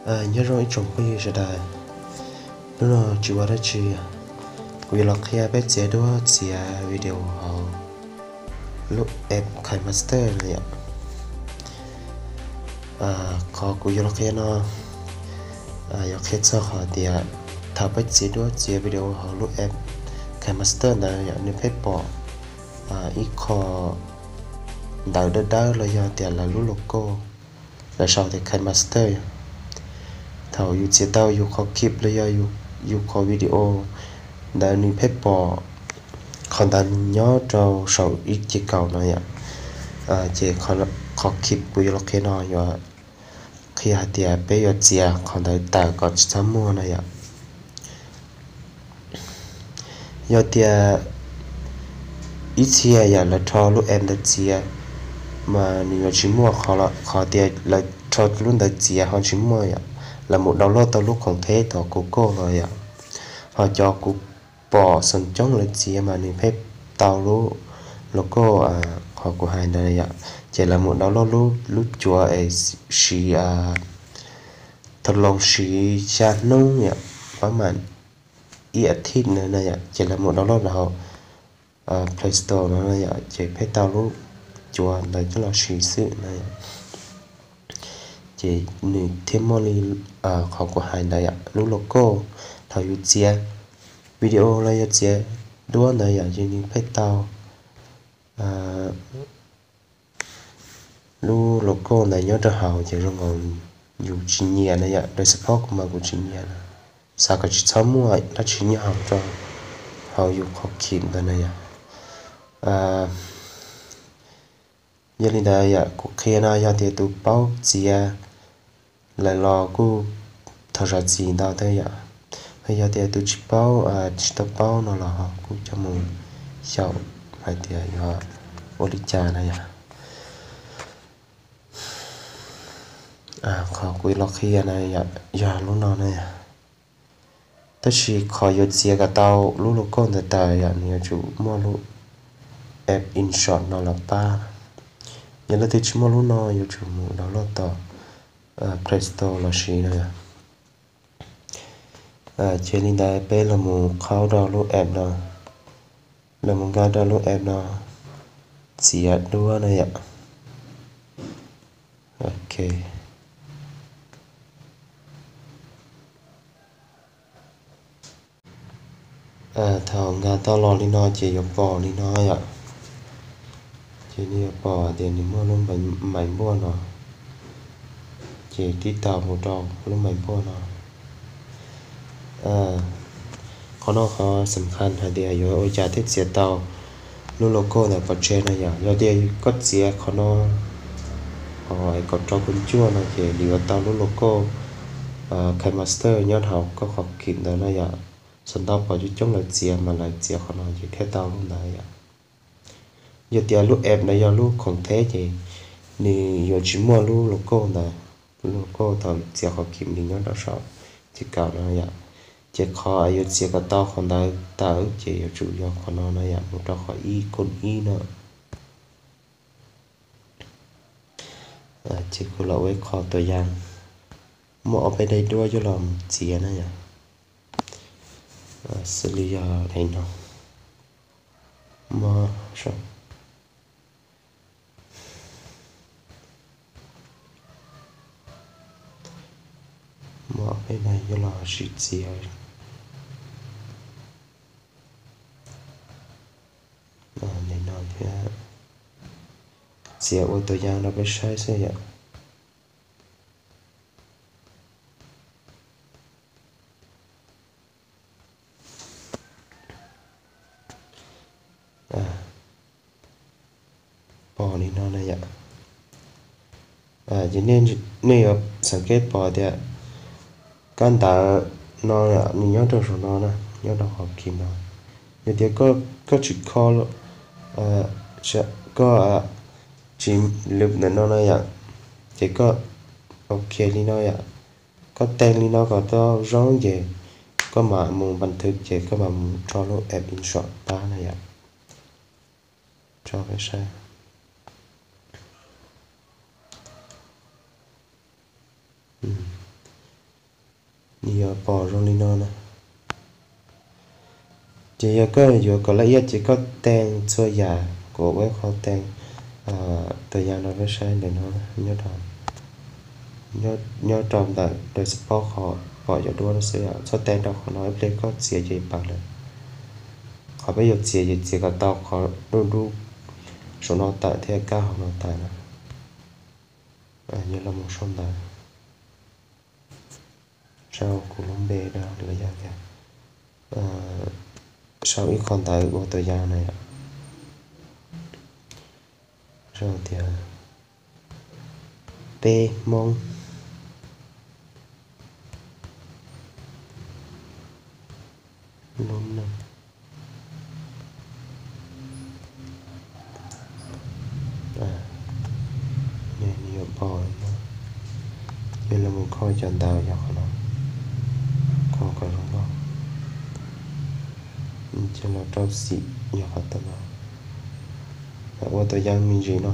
Nyob zoo ib tsoom phooj ywg sawv daws, hnub no tsis ua dab tsi, kuv yuav los qhia peb txiav duab txiav video hauv lub app KineMaster no yom. Qhov kuv yuav los qhia no yuav qhia txog qhov tias thaum peb txiav duab txiav video hauv lub app KineMaster ntawd yom, nws pheej pom ib qho ntawv dawb dawb los yog tias lawv lub logo, lawv sau tias KineMaster yom. Thaum yus txiav tau yus qhov clip los yog yus qhov video ntawd nws pheej pom qhov ntawd nyob rau saum ib ce kaum no yom. Ces qhov clip kuv yuav los qhia no yuav qhia hais tias peb yuav txiav qhov ntawd tawm kom tsis txhob muaj no yom. Yog tias ib txhia yom lawv rho lub app ntawd txiav mas nws yuav tsis muaj qhov, qhov tias lawv rho lub ntawd txiav ho tsis muaj yom, lawv mus download tau lub khoom theb tom Google los yom, ho cov kuv pom xeem coob lawv txiav mas nws pheej tau lub logo qhov kuv hais ntawd yom, ces lawv mus download lub, lub cuav es siv, tau loo siv xya hnub yom, pab mam ib athiv na yom, ces lawv mus download rau hauv Play Store no na yom, ces pheej tau lub cuav ntawd coj los siv xwb na yom. Ces nws thiaj muaj li qhov kuv hais ntawd yom, lub logo. Thaum yus txiav video los yog txiav duab ntawd yom, ces nws pheej tau lub logo ntawd nyob rau hauv, ces zoo nkaus yus tsis nyiam na yom, lawv support kuv mas kuv tsis nyiam na, xav kom tsis txhob muaj dab tsi nyob hauv rau hauv yus qhov clip ntawd na yom. Yog li ntawd yom, kuv qhia no yog tias tus paub txiav lawm los kuj thov zam txim ntau thiab yom, yog tias tus tsis paub, tsis tau paub no los kuj coj mus xyaum hais tias yog ua li cas na yom. Qhov kuv los qhia na yog lub no na yom. Tab sis qhov yuav txiav kom tau lub logo ntawd tawm yom, nws yuav tsum muaj lub app InShot no los pab. Yog leej twg tsis muaj lub no yuav tsum mus download tom Play Store los siv no yom. Ces li ntawd peb los mus qhaub rau lub app no, los mus nkag rau lub app no, txiav duab na yom. Ok. Thaum nkag tau los li no ces yuav pom li no yom. Ces nws yuav pom tias nws muaj lub mais npuaj no, ces tib taug mus rau lub mais npuaj no. Qhov no qhov xam khas hais tias yuav ua cas thiaj txiav tau lub logo ntawd pov tseg no yom. Yog tias koj txiav qhov no, qhov kaum rau kaum cuaj no ces yuav tau lub logo KineMaster nyob hauv koj qhov clip ntawd no yom. Xav ntau pom coob coob lawv txiav mas lawv txiav qhov no ces thiaj tau lub ntawd yom. Yog tias lub app ntawd yog lub khoom theb ces nws yuav tsis muaj lub logo ntawd, lub logo thaum txiav qhov clip nws nyob rau saum ces kaum no yom. Ces qhov yuav txiav kom tau qhov ntawd tawm ces yuav tsum yog qhov no no yom, mus rau qhov ib koj ib no. Ces kuv los ua ib qho tuam yam, muaj ob peb daim duab yuav los txiav na yom. Xws li yog daim no, muaj, muaj ob peb daim yuav los sim txiav daim no thiab, txiav ua tuam yam rau peb saib xwb yom. Pom li no na yom. Ces nej yuav xam keb pom tias kab ntawv no nws nyob rau saum no na, nyob rau qhov kis no. Yog tias koj tsis kho, koj tsis lwm ntawm no na yom, ces koj ok li no yom, koj teeb li no kom tau zoo ces koj mam mus npas thwv ces koj mam mus tso lub app InShot pab na yom. Tso peb saib. Yuav pom zoo li no na. Ces yog koj yuav kom laj iab ces koj tees txhua yam, kuv ua ib qho tees tus yas no peb saib ntawm no, nyob rau ntawm dashboard qhov pom cov duab no xwb, txhob tees rau qhov no, ib pliag koj txiav ces pam lawm. Qhov peb yuav txiav ces txiav kom tau qhov dub dub saum no tawm thiab kab hauv no tawm na. Yog los mus sau ntawv, sau kuv lub npe rau los yog tias sau ib qho ntawv ua tus yas na yom. Sau tias peb Hmoob lub neej. Nws yuav pom no, yog los mus kho cov ntawv yog qhov no, kho kom zoo nkauj, ces los rau xim yog qhov no, ua tus yas me ntsis no.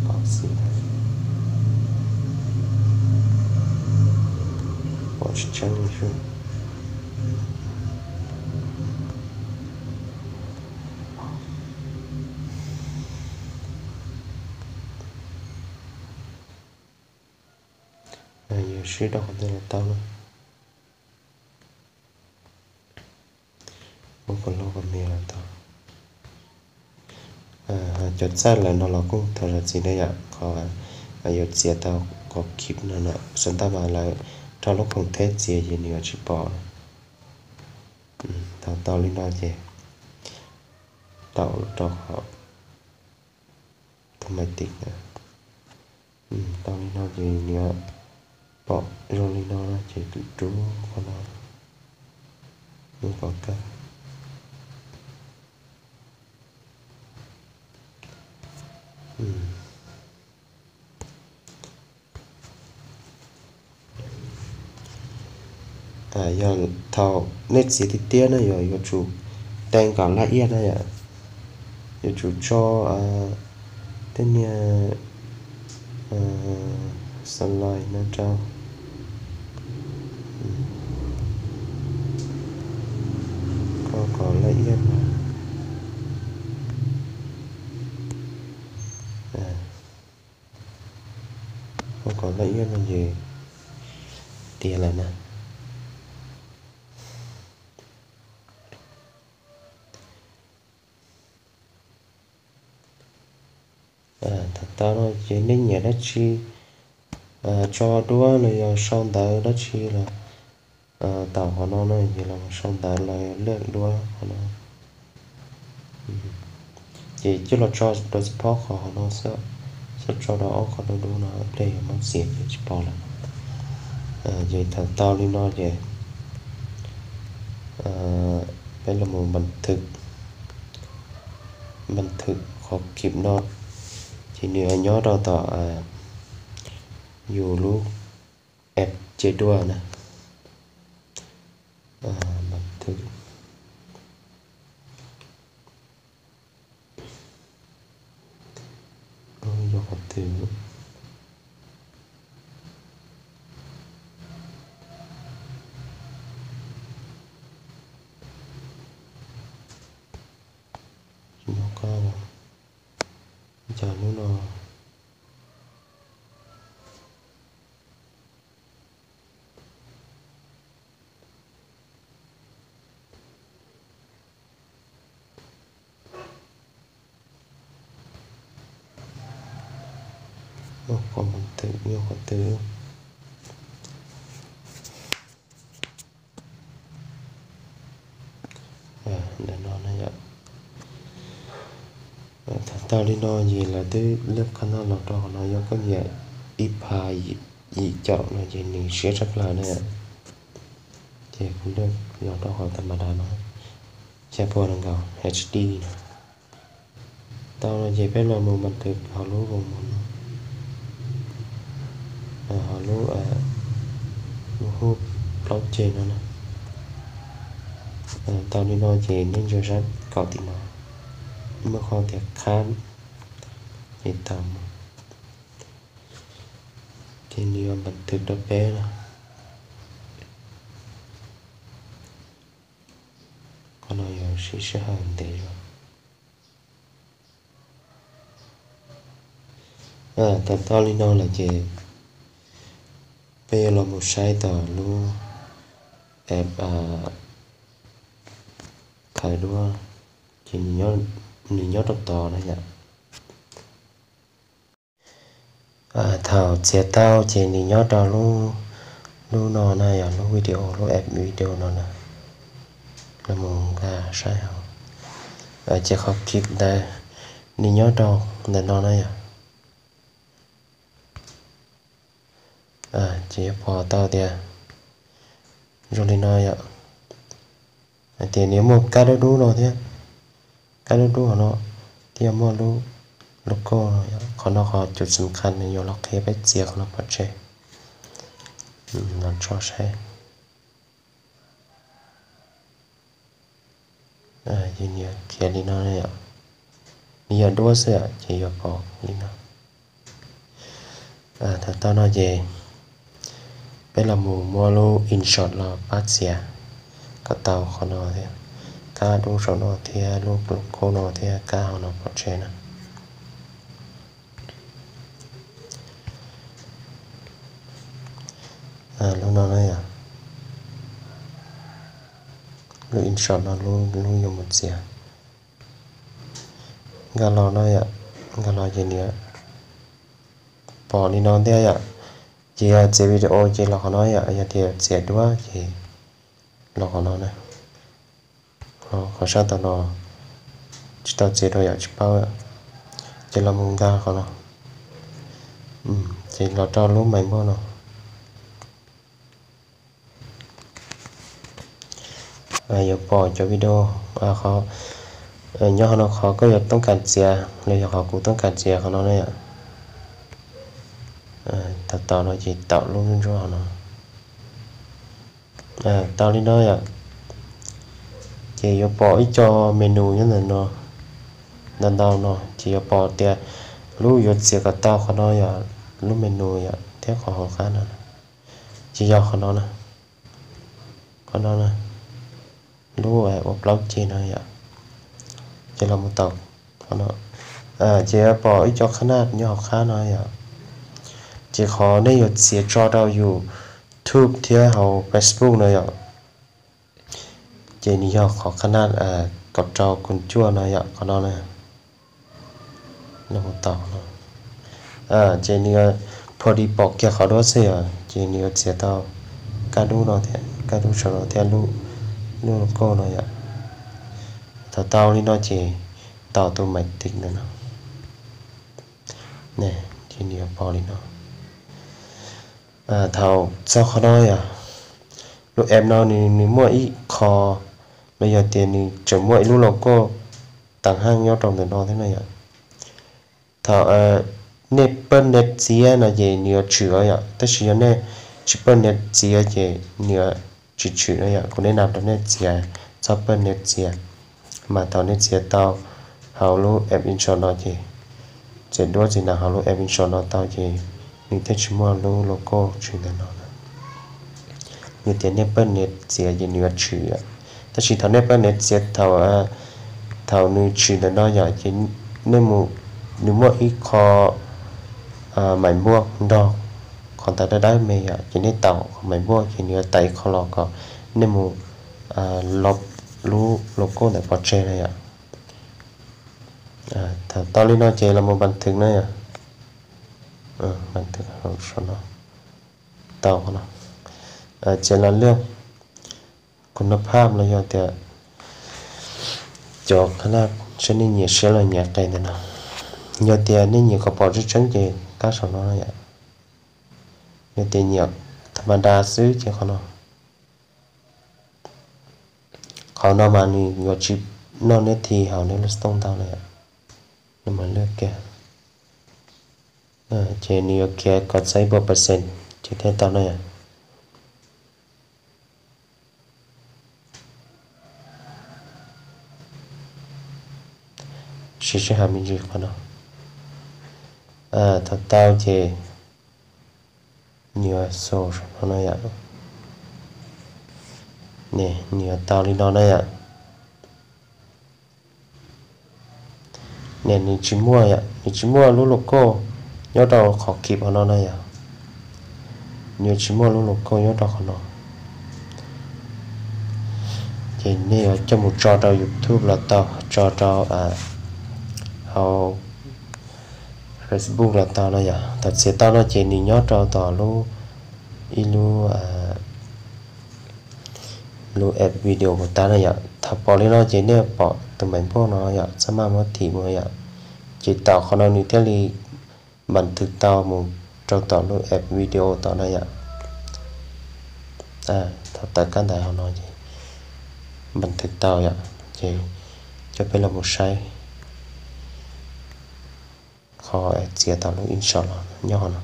Pom tsis tseeb li. Yus swb rau qhov twg los tau na. Ua kom loj kom me los tau. Cov txawj lawm no los kuj thov zam txim na yom, qhov yuav txiav tau qhov khib no na, xav ntaj mas lawv rau lub khoom theb txiav ces nws yuav tsis pom. Thaum tau li no ces tau rau qhov tus maiv tim na. Tau li no ces nws yuav pom zoo li no na, ces rub qhov no, rub qhov kab. Yog thaum nej txiav tiag tiag na yog yuav tsum tees kom laj iab na yom, yuav tsum tso tej niag slide no rau, kho kom laj iab no. Kho kom laj iab no ces tiav lawm na. Thaum tau no ces nej nyiam dab tsi, tso duab los yog sau ntawv dab tsi los tau qhov no na, ces los sau ntawv los lwaj duab qhov no. Ces coj los tso rau xab phob qhov no xwb, txhob tso rau ob qhov dub dub no, ib pliag yuav muab txiav ces tsis pom lawm. Ces thaum tau li no ces peb los mus npas thwm, npas thwm qhov khib no, ces nws nyob rau tom yus lub app ces dua na. Npas thwm, yog qhov twg, tsis nco qab, cas lub no. Ua qhov twg, ua qhov twg. Ntawm no na yom. Thaum tau li no ces lawv twb laj qhab no los rau qhov no, yog koj nyiam ib phav yim caum no ces nws siab tshaj plaws na. Ces kuv laj los rau qhov tam mas das no, xya puas nees nkaum H D no. Tau no ces peb los mus npas thwm hauv lub vos mos no, hauv lub, lub hub plaub ceg no na. Tau li no ces nej ntsia sab kaum tim no, muaj qhov tias khab, ces tau mus. Ces nws yuav npas twv rau peb no. Qhov no yuav siv sij hawm ntev zog. Thaum tau li no lawm ces peb yuav los mus saib tom lub app khaws duab, ces nws nyob rau tod na yom. Thaum txiav tau ces nws nyob rau lub, lub no na yom, lub video, lub app video no na. Los mus nkag saib hauv. Ces qhov kis ntawd nws nyob rau ntawm no na yom. Ces yuav pom tau tias zoo li no yom. Hais tias nws yuav muaj kab dub dub no thiab, kab dub dub hauv no thiab yuav muaj lub logo no yom. Qhov no qhov cus xam khas nws yuav los qhia peb txiav qhov no pov tseg. Los tso saib. Ces nws yuav khiav li no yom. Nws yog duab xwb yom, ces yuav pom li no. Thaum tau no ces peb los mus muab lub InShot los pab txiav kom tau qhov no thiab, kab dub saum no thiab lub logo no thiab kab hauv no pov tseg na. Lub no na yom, lub InShot no lub yuav mus txiav. Nkag los no yom, nkag los ces nws pom li no thiab yom. Ces yog txiav video ces los qhov no yom, yog tias txiav duab ces los qhov no na. Qhov sab tod no tsis tau txiav rau yom, tsis paub. Ces los mus nkag qhov no, ces los rau lub maiv npauj no. Yuav pom cov video nyob qhov no, qhov koj yuav toob kas txiav los yog qhov kuv toob kas txiav qhov no na yom. Tau tau no ces taum lub ntsuab qhov no. Tau li no yom, ces yuav pom ib co menu nyob ntawm no, ntau ntau no ces yuav pom tias lub yuav txiav kom tau qhov no yom, lub menu yom, thiab qhov hauv qab no ces yog qhov no na. Qhov no na, lub ua plaub ceg no yom. Ces los mus taum qhov no, ces yuav pom ib co qhab naj nyob hauv qab no yom. Ces qhov nej yuav txiav tso rau YouTube thiab hauv Facebook no yom, ces nws yog qhov qhab naj kaum rau kaum cuaj no yom, qhov no na. Ces nws yuav pho di pom kiag qhov duab xwb yom, ces nws yuav txiav tau kab dub no thiab, kab dub saum no thiab lub logo no yom. Thaum tau li no ces taum tus maiv teem ntawm no, ces nws yuav pom li no. Thaum txog qhov no yom, lub app no nws, nws muaj ib qho, los yog tias nws tseem muaj ib lub logo taag haaj nyob rau ntawm no thiab no yom. Thaum nej paj nev txiav no ces nws yuav tshwm os yom, tab sis yog nej tsis paj nev txiav ces nws yuav tsis tshwm no yom. Kuv neb nam rau nej txiav txhob paj nev txiav, mas thaum nej txiav tau hauv lub app InShot no ces, txiav duab txiav nam hauv lub app InShot no tau ces nws thiaj tsis muaj lub logo tshwm ntawm no. Yog tias nej paj nev txiav ces nws yuav tshwm, tab sis thaum nej paj nev txiav thaum, thaum nws tshwm ntawm no yom, ces nej mus, nws muaj ib qho maiv npuaj nrog qhov ntawd dawb dawb me yom, ces nej taum qhov maiv npuaj ces nws yuav tawm ib qho los kom nej mus lub logo ntawd pov tseg no yom. Thaum tau li no ces los mus npas thwv na yom. Npas thwv no, tau no, ces los lwaj kuv no phaj los yog tias cov qhab naj saib nej nyiam siab los nyiam qis ntawm no. Yog tias nej nyiam kom pom tseeb tseeb ces kab saum no yom. Yog tias nyiam tha ma da xwb ces qhov no. Qhov no mas nws yuav tsis noj neb thi hauv neb lub xov tooj ntau na yom. Nws mas lwaj kiag, ces nws yuav khiav kom txog ib puas percent ces thiaj tau na yom. Siv sij hawm me ntsis qhov no. Thaum tau ces Nws yuav show no na yom. Nws yuav tau li no na yom. Nws tsis muaj yom, nws tsis muaj lub logo nyob rau qhov kib hov no na yom. Nws tsis muaj lub logo nyob rau qhov no. Ces nej yuav coj mus tso rau YouTube los tau, tso rau hauv Facebook los tau no yom. Thaum txiav tau no ces nws nyob rau tom lub, ib lub, lub app video puas tab na yom. Thaum pom li no ces nej pom tus maim npauj no yom, txaj maj muab thim mus yom. Ces tom qhov no nws thiaj li npas thwv tau mus rau tom lub app video tom no yom. Thaum tawm kab ntawv hauv no ces npas thwv tau yom. Ces coj peb los mus saib qhov txiav tau lub ib ntsam los nyob hauv no.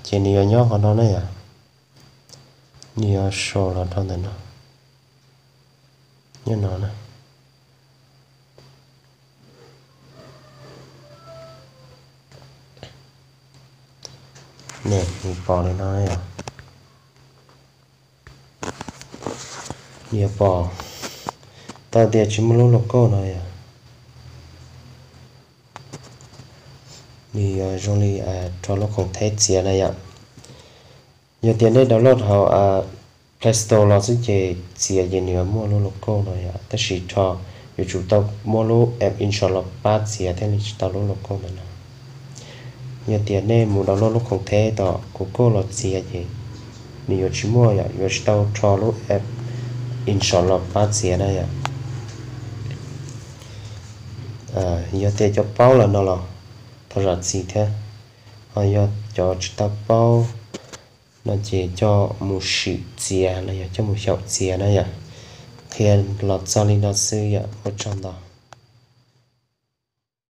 Ces nws yuav nyob qhov no na yom. Nws yuav show los rau ntawm no, nyob no na. Nws pom li no yom. Nws yuav pom tau tias tsis muaj lub logo no yom. Nws yuav zoo li rho lub khoom theb txiav na yom. Yog tias nej download hauv Play Store los xwb ces txiav ces nws yuav muaj lub logo no yom, tab sis rho yuav tsum tau muab lub app InShot los pab txiav thiaj li tsis tau lub logo ntawm no. Yog tias nej mus download lub khoom theb tom Google los txiav ces nws yuav tsis muaj yom, yuav tsis tau rho lub app InShot los pab txiav na yom. Yog tias cov paub lawm no los thov zam txim thiab, ho yog cov tsis tau paub no ces coj mus sim txiav los yog coj mus xyaum txiav na yom. Qhia los txog li no xwb yom, ua tsaug ntau.